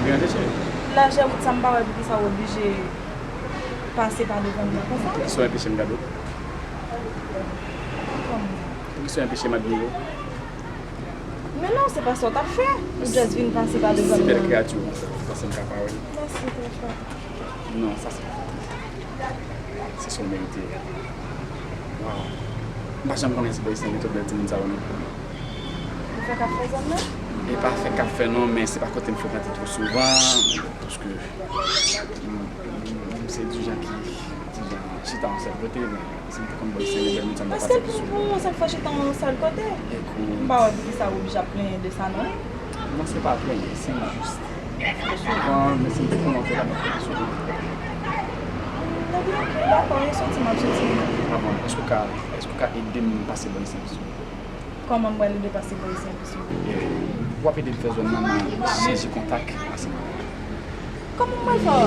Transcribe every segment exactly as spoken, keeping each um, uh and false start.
Gade, cheri. Lajè wout sa, m pa wè poukisa w oblije pase pa devan m nan konsa. Poukisa w enpeche m gade w? Kòman? Poukisa w enpeche m admire w? Men non, se pa sa w t ap fè. Ou just vin pase pa devan m nan. Si bèl kreyati w konsa, ou panse m ka pa wè l? Mèsi, trè fò. Non, sa se pa kote. Se sa w merite. Waw. M pa janm konnen si bòy Sen gen tout bèl timoun sa yo non. Ou fè k ap fè zòn nan? E pa fè k ap fè non, men se pa kote m frekante twò souvan. Paske m, m, m se di jan ki, di jan chita yon sèl kote, men si m te konn bòy Sen gen bèl moun sa m ta pase plis souvan. Paske pou, pou mwen, sa k fè chita yon sèl kote? M pa wè poukisa ou oblije ap plenyen de sa non. Non, se pa plenyen, se jis. Fè souvan, men si m te konnen w te la, m ap fè souvan. Ebyen, oke, dakò, e soti m ap soti. Ah bon, èske w ka, èske w ka ede m pase bò isit? Kòman m pral ede pase bò isit? W ap ede m fè zòn nan, m a chanje kontak ansanm avè w. Kòman m pral fè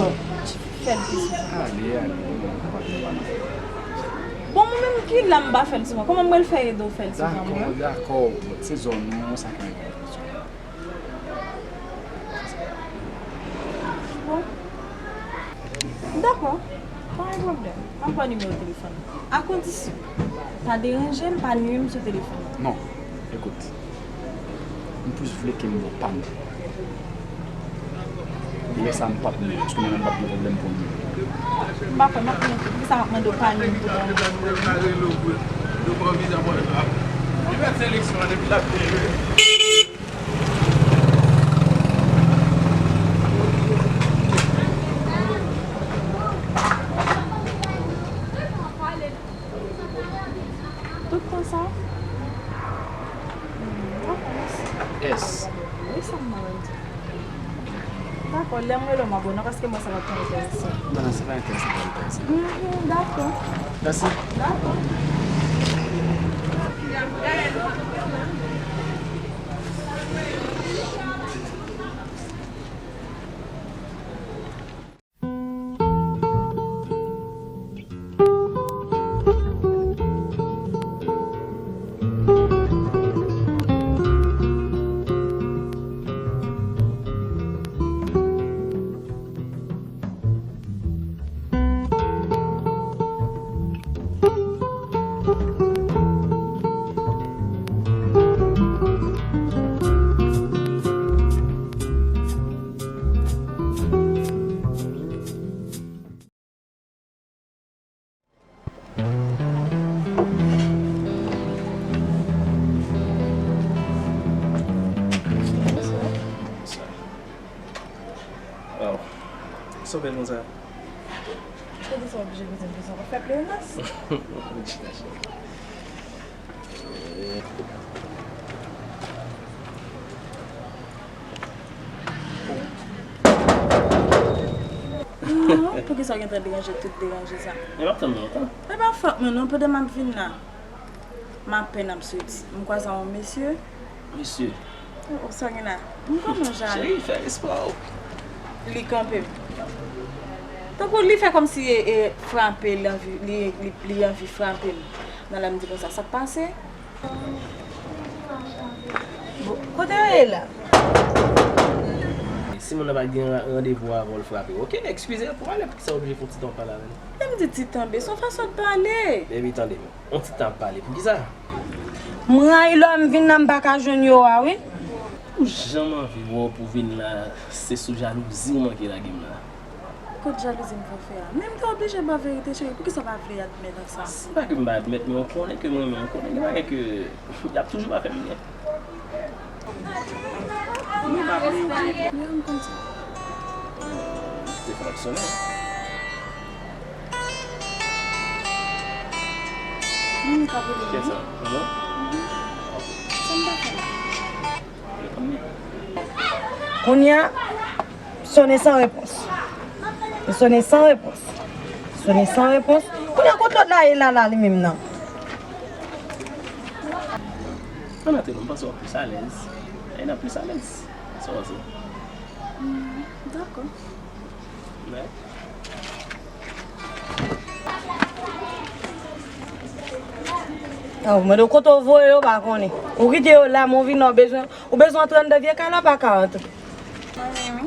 fè l pi souvan? Ale, ale, w ap ede m pale. Bon, mwen menm ki la m pa fè l souvan. Kòman m pral fè ede w fè l souvan, mwen menm? Dakò, dakò. Bon, se zòn nou, sa ka rive. Bon. Dakò. Pa gen pwoblèm. M ap ba w nimewo telefòn. A kondisyon, pa deranje m, pa nwi m sou telefòn. Non. Ekout. M plis vle ke m ba w pa m. Lè sa m p ap nwi w, paske mwen menm m p ap gen pwoblèm pou m nwi w. M pa kwè m ap nwi w tou. Poukisa m ap mande w pa nwi m tou? Tout tan sa? Hmm, dakò, mèsi. Ès. Wi, sa m nan di. Dakò, lè m rele w m abone paske mwen sa pa t enterese. Non, non, se pa enterese, pa enterese. Mhm, dakò. Mèsi. Dakò. Waw. Sa w bèl konsa. Poukisa w oblije poze m kesyon? W ap fè pleonans? Chita, chita. Non, poukisa w gentan deranje tout deranje sa? Men m ap tann ou lontan. E pa fòt mwen non, pandan m ap vin la. M apèn ap soti. M kwaze yon mesye. Mesye. Oh, sa gen la. M konn yon jan. Cheri, fè respè w. Li kanpe m. Tankou li fè kòmsi e, e frape, li anvi, li, li, li anvi frape m. Nan lè m di konsa, sa k pase? Bon, kote yo ye la? Si moun nan pa gen ra-, randevou avè w, l frape w. Oke, eskize l pou ale, poukisa w oblije fè yon ti tan w pale avè l? Lè m di ti tan, be, se yon fason l pale. Baby, tande m. On ti tan ap pale. Poukisa? M rayi lè m vin la, m pa ka jwenn yo a, wi. Ou janm anvi wè w pou vin la, se sou jalouzi w manke lage m la. Kot jalouzi m fè w fè a? Men m te oblije ba w verite, cheri. Poukisa w pa vle admèt sa? Se pa ke m pa admèt, men w konnen ke m renmen w. W konnen gen bagay ke y ap toujou pa fè m byen. Mwen pa vle yo. Yo, m konn sa. Telefòn ap sonnen. Mwen ka vle. Kiyès sa? Mwen? Sa m ta fè la? Kounye a, sonnen san repons. Sonnen san repons. Sonnen san repons. Kounye a, kot lòt la ye la, la, li menm nan? An antre non, m panse w ap plis alèz. Ayina plis alèz. Sa w panse? Hmm, dakò. Mè. Ah, ou mande w kote w voye yo, pa konnen. Ou kite yo la, men w vin la, ou bezwen, ou bezwen antre anndan vye kay la, pa ka antre. Mwen menm, wi.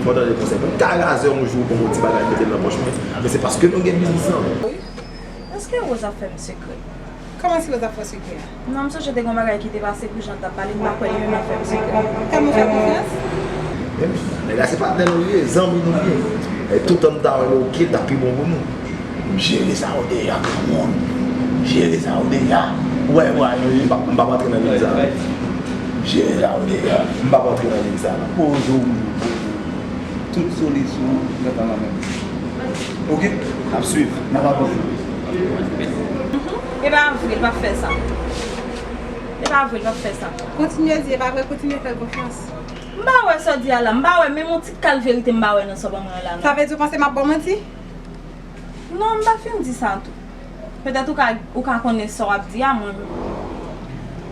Fò w tande konsèy mwen. M ka razè yon jou, bon, yon ti bagay, mete l nan pòch mwen. Men se paske nou gen biznis lan. Èske Rose ap fè m sekrè? Kòman si Rose ap fè sekrè a? Non, m sonje te gen yon bagay ki te pase pou jan l t ap pale, m pa kwè li menm ap fè m sekrè. Kòman w fè konfyans? Men nèg la se patnè nou li ye, zanmi nou li ye. E toutan m ta wè l oke, l t ap pi bon pou nou. M jere sa yo deja, granmoun. M jere sa yo deja. Ou wè, ou wè, m p ap, m p ap antre nan liy sa. M jere sa yo deja. M p ap antre nan liy sa. Poze w, poze w. Tout solisyon gentan nan men m. Oke? N ap swiv. N ap avanse. E pa vre, l p ap fè sa. E pa vre, l p ap fè sa. Kontinye di, e pa vre, kontinye fè l konfyans. M pa wè sa w di a la, m pa wè menm yon ti kal verite m pa wè nan sa w ban mwen an la non. Sa vle di w panse m ap ba w manti? Non, m pa fin di sa tou. Petèt ou ka, ou ka konnen sa w ap di a, mwen.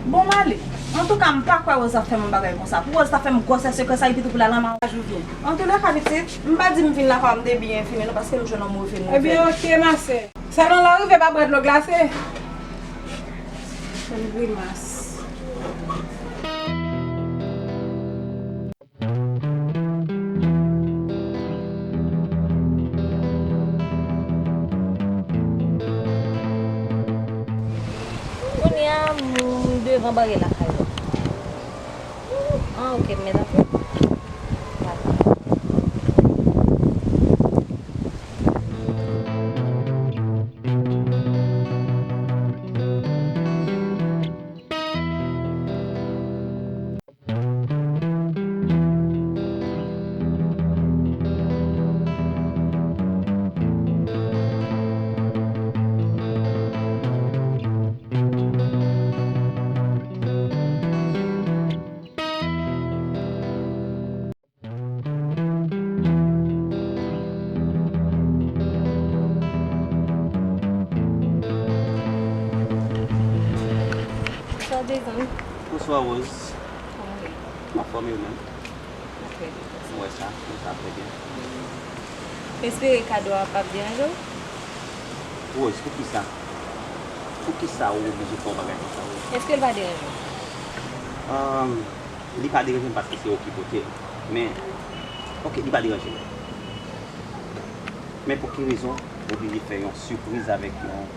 Bon, m ale. Antouka, m pa kwè Rose ap fè m yon bagay konsa. Pou Rose ta fè m gwosè sekrè sa, li pito pou l al anba yon jouvyon. Antoulèka, pitit, m pa di m vin lakay w m debyen enfini non, paske m jwenn yon move nouvèl. Ebyen, oke, ma sè. Sèlman lè w rive, pa bwè dlo glase. Fè m grimas. Kounye a, m devan bare lakay ou. Ah, ok, m mèt antre? Dakò. Bonswa, Jason. Bonswa, Rose. Kòman w ye? M anfòm, e ou menm? Ok. M wè sa, m wè sa trè byen. M espere kado a p ap deranje w? Rose, poukisa? Poukisa ou oblije fè yon bagay konsa, Rose? Èske l pa deranje w? Ahn, li pa deranje m paske se ou ki pote l. Men, ok, li pa deranje m. Men pou ki rezon ou oblije fè yon sipriz avèk yon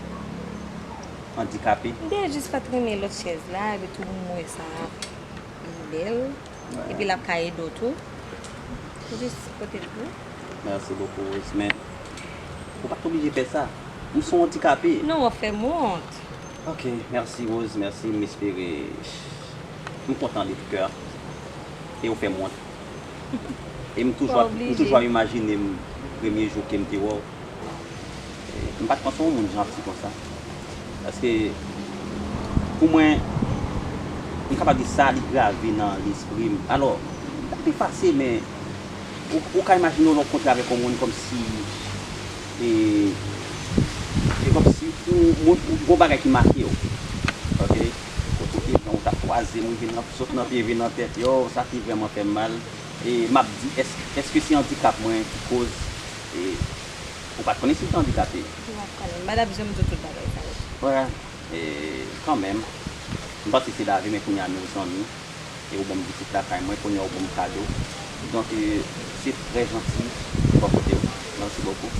andikape? M te jis pa t renmen lòt chèz la, epi tou m wè sa. Li bèl. Epi l ap ka ede w tou. Jis pote l pou ou. Mèsi bokou, Rose, men ou pa t oblije fè sa. M se yon andikape. Non, w ap fè m wont. Ok, mèsi, Rose, mèsi. M espere, m kontan de tout kè. E ou fè m wont. E m toujou, m toujou ap imajine m premye jou ke m te wè w. M pa t panse yon moun janti konsa. Paske, pou mwen, m kapab di sa li grave nan lespri m. Alò, li p ap efase, men ou, ou ka imajine w lè w kontre avèk yon moun kòmsi, e, e kòmsi ou, ou, ou gon bagay ki make w. Ok? Kote w te, jan w t ap kwaze m, rive nan, sot nan pye, rive nan tèt, yo, sa te vrèman fè m mal. E m ap di, èske, èske se andikap mwen ki koz, e, ou pa t konnen si w te andikape? M pa t konnen. M pa t ap janm di w tout bagay sa yo. Wè, e, kanmenm, m panse se lavi, men kounye a nou zanmi, e ou ban m vizit lakay mwen, kounye a ou ban m kado. Donk, e, se trè janti bò kote w. Mèsi bokou.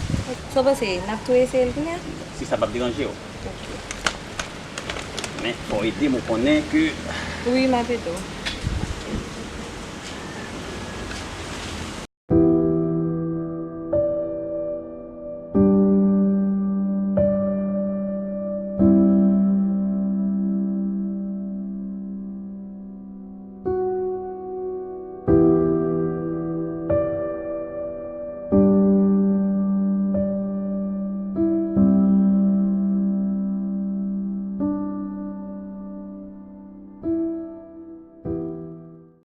Sa w panse, n ap tou eseye l kounye a? Si sa p ap deranje w. Ok. Men, fò w ede m, ou konnen ke... Wi, m ap ede w.